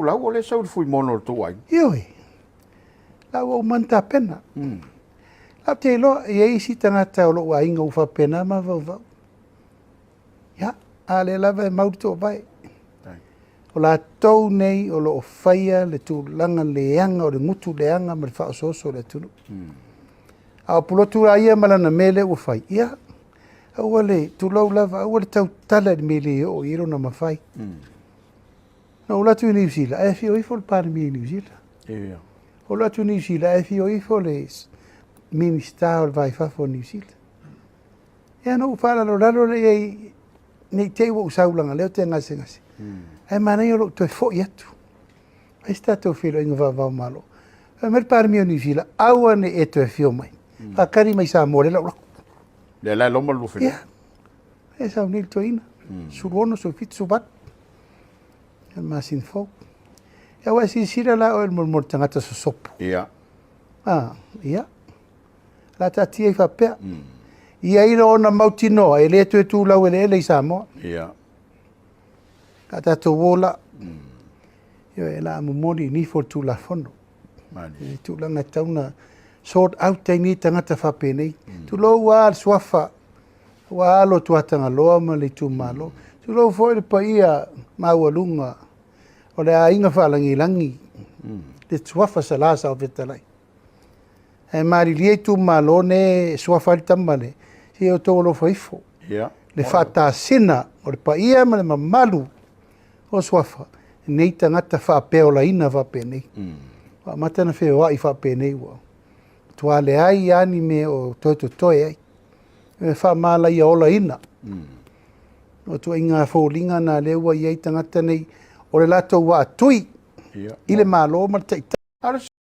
Lau o lea e sau i le Fuimono o le tou aiga. Ioe. La ua uma ona tapena. La ou te iloa e i ai isi tagata o lou aiga ua faapena mafaufau. Ia, a o lea lava e mau le toovae. O latou nei o lo o faia le tulaga leaga o le gutu leaga ma le faaosooso o le atunuu. A o Pulotu la ia ma lana mea lea ua fai, ia, aua le, tulou lava, aua le tautala i le mea e le oo i ai lona mafai. Na ou alu atu i Niu Sila, ae afio ifo le Palemia i Niu Sila. Ia. Ou alu atu i Niu Sila, ae afio ifo le Minisita o le Va i Fafo o Niu Sila. Ia ona ou faalalolalo lea i ai ne i te i ua ou sau leaga o lea ou te gasegase, ae manaia lou toe foi atu, fai se tatou feiloaiga faava-o-Malo. Fai mai le Palemia o Niu Sila, aua ne i e toe afio mai, faatali mai i Samoa o lea o le a ou alu atu. Lea la e loma le lua feiloaiga. Ia, e sau nei le toeaina, 16, 17, 18 le masina fou. Ia aua e silasila la oe i le mo le tagata sosopo. Ia. Ah, ia. La taatia ai faapea. Ia i lona mautinoa e le toe tu laueleele i Samoa. Ia. A tatou o la, ioe, o le a momoli i nifo le Tulafono. Malie. I tulaga e tatau ona sort out ai nei tagata faapenei. Tulou lava le suafa aua alo o Tuatagaloa ma le itumalo. Tulou foi le paia maualuga o le aiga faalagilagi, le suafa Sala Saofetalai. Ae malilie itumalo nei e suafa ai le tama le, se i outou alofa ifo. Ia. Le faatasina o le paia ma le mamalu o suafa, nei tagata faapeolaina faapenei. Ua amata ona feoai faapenei ua matua leai lava ni mea o toe totoe ai. E faamalaia-olaina. O ituaiga foliga na lea ua i ai tagata nei, o le latou waa tui Ia. i le Malo ma le Taitai. A o le